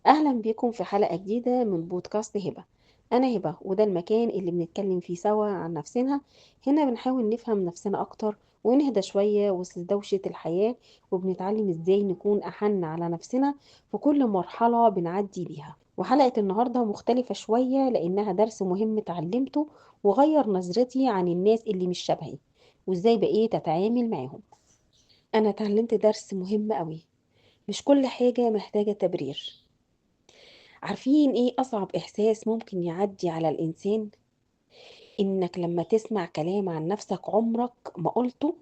أهلا بيكم في حلقة جديدة من بودكاست هبة. أنا هبة، وده المكان اللي بنتكلم فيه سوا عن نفسنا. هنا بنحاول نفهم نفسنا أكتر ونهدى شوية وسط دوشة الحياة، وبنتعلم إزاي نكون أحن على نفسنا في كل مرحلة بنعدي بيها. وحلقة النهاردة مختلفة شوية لأنها درس مهم اتعلمته وغير نظرتي عن الناس اللي مش شبهي وإزاي بقيت أتعامل معاهم. أنا اتعلمت درس مهم قوي، مش كل حاجة محتاجة تبرير. عارفين ايه اصعب احساس ممكن يعدي على الانسان؟ انك لما تسمع كلام عن نفسك عمرك ما قلته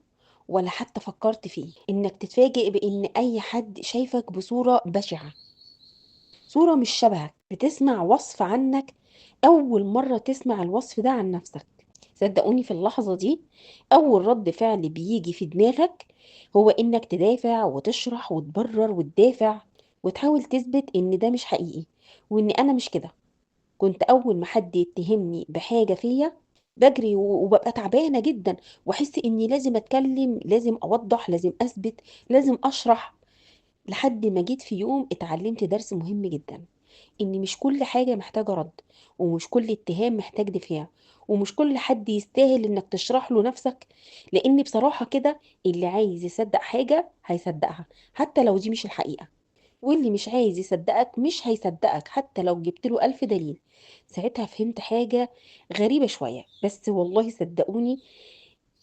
ولا حتى فكرت فيه، انك تتفاجئ بان اي حد شايفك بصورة بشعة، صورة مش شبهك، بتسمع وصف عنك اول مرة تسمع الوصف ده عن نفسك. صدقوني في اللحظة دي اول رد فعل بيجي في دماغك هو انك تدافع وتشرح وتبرر وتدافع وتحاول تثبت ان ده مش حقيقي وان انا مش كده. كنت اول ما حد يتهمني بحاجة فيا بجري وببقى تعبانة جدا، واحس اني لازم اتكلم، لازم اوضح، لازم اثبت، لازم اشرح. لحد ما جيت في يوم اتعلمت درس مهم جدا، ان مش كل حاجة محتاجة رد، ومش كل اتهام محتاج دفاع، ومش كل حد يستاهل انك تشرح له نفسك. لان بصراحة كده اللي عايز يصدق حاجة هيصدقها حتى لو دي مش الحقيقة، واللي مش عايز يصدقك مش هيصدقك حتى لو جبت له 1000 دليل. ساعتها فهمت حاجة غريبة شوية، بس والله صدقوني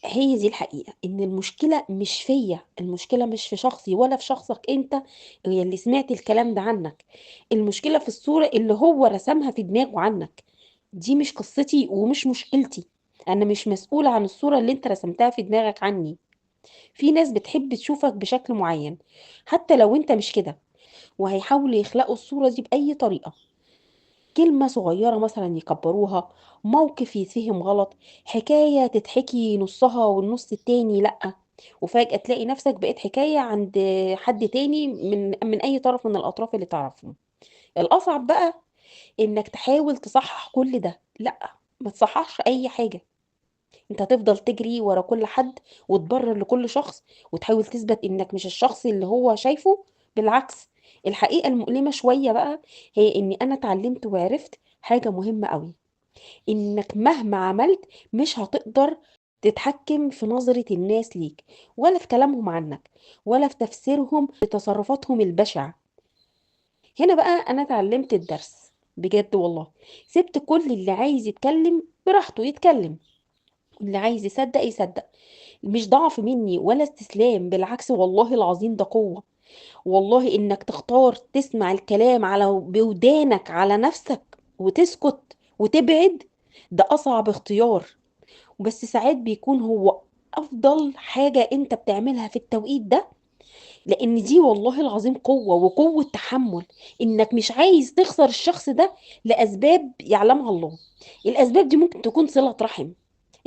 هي دي الحقيقة، إن المشكلة مش فيا، المشكلة مش في شخصي ولا في شخصك أنت اللي سمعت الكلام ده عنك، المشكلة في الصورة اللي هو رسمها في دماغه عنك. دي مش قصتي ومش مشكلتي، أنا مش مسؤولة عن الصورة اللي أنت رسمتها في دماغك عني. في ناس بتحب تشوفك بشكل معين حتى لو أنت مش كده، وهيحاولوا يخلقوا الصورة دي بأي طريقة. كلمة صغيرة مثلا يكبروها، موقف يتفهم غلط، حكاية تتحكي نصها والنص التاني لأ، وفجأة تلاقي نفسك بقيت حكاية عند حد تاني من أي طرف من الأطراف اللي تعرفهم. الأصعب بقى إنك تحاول تصحح كل ده. لأ، ما تصححش أي حاجة، انت هتفضل تجري ورا كل حد وتبرر لكل شخص وتحاول تثبت إنك مش الشخص اللي هو شايفه. بالعكس، الحقيقة المؤلمة شوية بقى هي إني أنا اتعلمت وعرفت حاجة مهمة قوي، إنك مهما عملت مش هتقدر تتحكم في نظرة الناس ليك، ولا في كلامهم عنك، ولا في تفسيرهم لتصرفاتهم البشعة. هنا بقى أنا اتعلمت الدرس بجد والله. سبت كل اللي عايز يتكلم براحته يتكلم، اللي عايز يصدق يصدق، مش ضعف مني ولا استسلام، بالعكس والله العظيم ده قوة. والله إنك تختار تسمع الكلام على بودانك على نفسك وتسكت وتبعد، ده أصعب اختيار، بس ساعات بيكون هو أفضل حاجة أنت بتعملها في التوقيت ده، لأن دي والله العظيم قوة وقوة تحمل، إنك مش عايز تخسر الشخص ده لأسباب يعلمها الله. الأسباب دي ممكن تكون صلة رحم،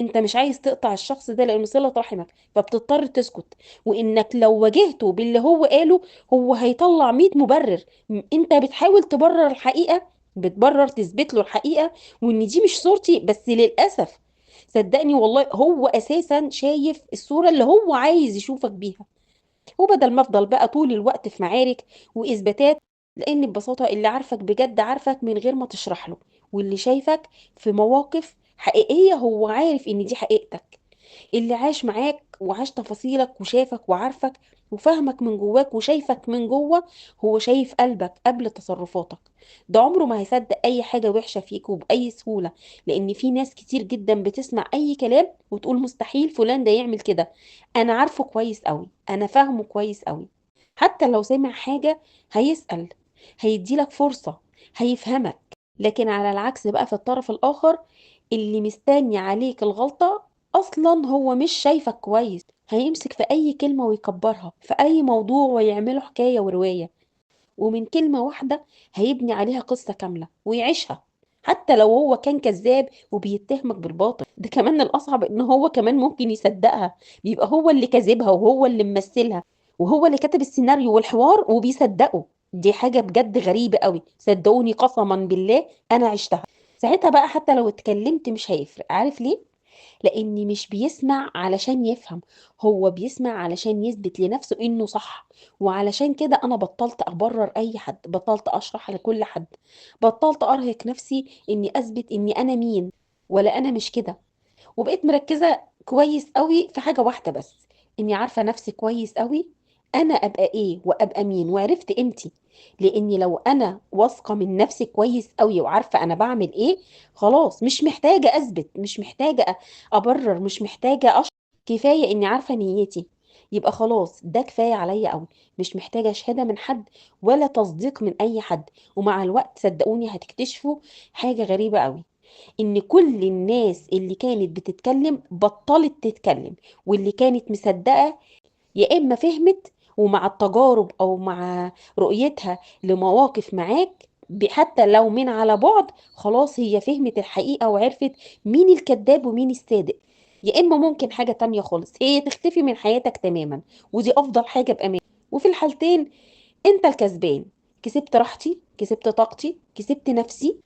انت مش عايز تقطع الشخص ده لانه صلة رحمك، فبتضطر تسكت. وانك لو واجهته باللي هو قاله هو هيطلع 100 مبرر، انت بتحاول تبرر الحقيقة، بتبرر تثبت له الحقيقة وان دي مش صورتي، بس للأسف صدقني والله هو اساسا شايف الصورة اللي هو عايز يشوفك بيها. وبدل ما افضل بقى طول الوقت في معارك واثباتات، لان ببساطة اللي عارفك بجد عارفك من غير ما تشرح له، واللي شايفك في مواقف حقيقية هو عارف ان دي حقيقتك، اللي عاش معاك وعاش تفاصيلك وشافك وعارفك وفهمك من جواك وشايفك من جوه، هو شايف قلبك قبل تصرفاتك. ده عمره ما هيصدق اي حاجة وحشة فيك وبأي سهولة، لان في ناس كتير جدا بتسمع اي كلام وتقول مستحيل فلان ده يعمل كده، انا عارفه كويس قوي، انا فاهمه كويس قوي. حتى لو سمع حاجة هيسأل، هيديلك فرصة، هيفهمك. لكن على العكس بقى في الطرف الآخر اللي مستني عليك الغلطة أصلا هو مش شايفك كويس، هيمسك في أي كلمة ويكبرها في أي موضوع ويعمله حكاية ورواية، ومن كلمة واحدة هيبني عليها قصة كاملة ويعيشها حتى لو هو كان كذاب وبيتهمك بالباطل. ده كمان الأصعب إن هو كمان ممكن يصدقها، بيبقى هو اللي كذبها وهو اللي ممثلها وهو اللي كتب السيناريو والحوار وبيصدقه. دي حاجة بجد غريبة قوي، صدقوني قسما بالله أنا عشتها. ساعتها بقى حتى لو اتكلمت مش هيفرق. عارف ليه؟ لأن مش بيسمع علشان يفهم، هو بيسمع علشان يثبت لنفسه إنه صح. وعلشان كده أنا بطلت أبرر أي حد، بطلت أشرح لكل حد، بطلت أرهق نفسي إني أثبت إني أنا مين ولا أنا مش كده. وبقيت مركزة كويس قوي في حاجة واحدة بس، إني عارفة نفسي كويس قوي أنا أبقى إيه وأبقى مين، وعرفت قيمتي. لأني لو أنا واثقة من نفسي كويس قوي وعارفة أنا بعمل إيه، خلاص مش محتاجة أثبت، مش محتاجة أبرر، مش محتاجة أشرح، كفاية إني عارفة نيتي، يبقى خلاص ده كفاية عليا قوي، مش محتاجة شهادة من حد ولا تصديق من أي حد. ومع الوقت صدقوني هتكتشفوا حاجة غريبة قوي، إن كل الناس اللي كانت بتتكلم بطلت تتكلم، واللي كانت مصدقة يا إما فهمت ومع التجارب أو مع رؤيتها لمواقف معاك حتى لو من على بعد، خلاص هي فهمت الحقيقة وعرفت مين الكذاب ومين الصادق. يا إما ممكن حاجة تانية خالص، هي تختفي من حياتك تماما، ودي أفضل حاجة بأمان. وفي الحالتين أنت الكسبان، كسبت راحتي، كسبت طاقتي، كسبت نفسي.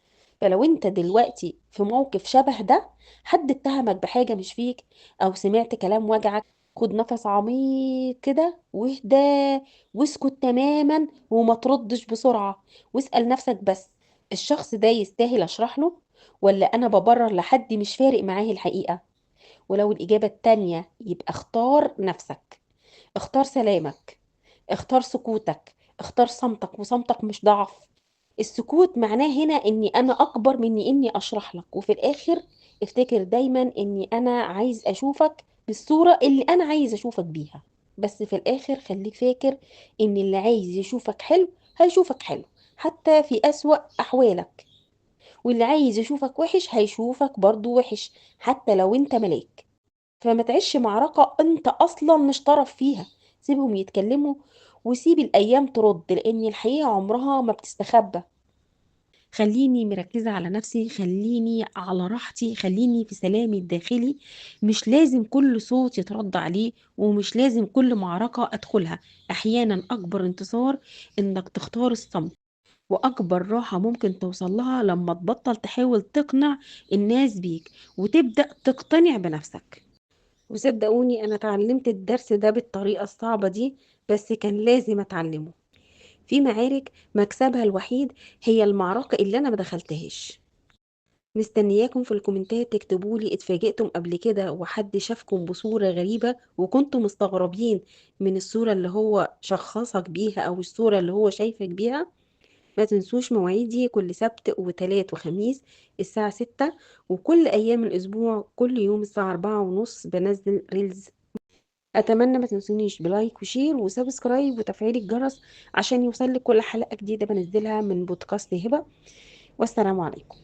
فلو انت دلوقتي في موقف شبه ده، حد اتهمك بحاجة مش فيك او سمعت كلام وجعك، خد نفس عميق كده واهدى واسكت تماما وما تردش بسرعة، واسأل نفسك بس، الشخص ده يستاهل اشرح له ولا انا ببرر لحد مش فارق معاه الحقيقة؟ ولو الإجابة التانية، يبقى اختار نفسك، اختار سلامك، اختار سكوتك، اختار صمتك. وصمتك مش ضعف، السكوت معناه هنا اني انا اكبر من اني اشرح لك. وفي الاخر افتكر دايما اني انا عايز اشوفك بالصورة اللي انا عايز اشوفك بيها، بس في الاخر خليك فاكر ان اللي عايز يشوفك حلو هيشوفك حلو حتى في اسوأ احوالك، واللي عايز يشوفك وحش هيشوفك برضو وحش حتى لو انت ملاك. فما تعيش معركة انت اصلا مش طرف فيها، سيبهم يتكلموا وسيب الايام ترد، لان الحقيقة عمرها ما بتستخبى. خليني مركزة على نفسي، خليني على راحتي، خليني في سلامي الداخلي. مش لازم كل صوت يترد عليه، ومش لازم كل معركة أدخلها. أحيانا أكبر انتصار إنك تختار الصمت، وأكبر راحة ممكن توصل لها لما تبطل تحاول تقنع الناس بيك وتبدأ تقتنع بنفسك. وصدقوني أنا اتعلمت الدرس ده بالطريقة الصعبة دي، بس كان لازم أتعلمه. في معارك مكسبها الوحيد هي المعركة اللي أنا ما دخلتهاش. مستنياكم في الكومنتات تكتبولي اتفاجئتم قبل كده وحد شافكم بصورة غريبة وكنتم مستغربين من الصورة اللي هو شخصك بيها أو الصورة اللي هو شايفك بيها. ما تنسوش مواعيدي كل سبت وتلات وخميس الساعة 6، وكل أيام الأسبوع كل يوم الساعة 4:30 بنزل reels. أتمنى ما تنسونيش ب like و share و subscribe وتفعيل الجرس عشان يوصلك كل حلقة جديدة بنزلها من بودكاست هبة. والسلام عليكم.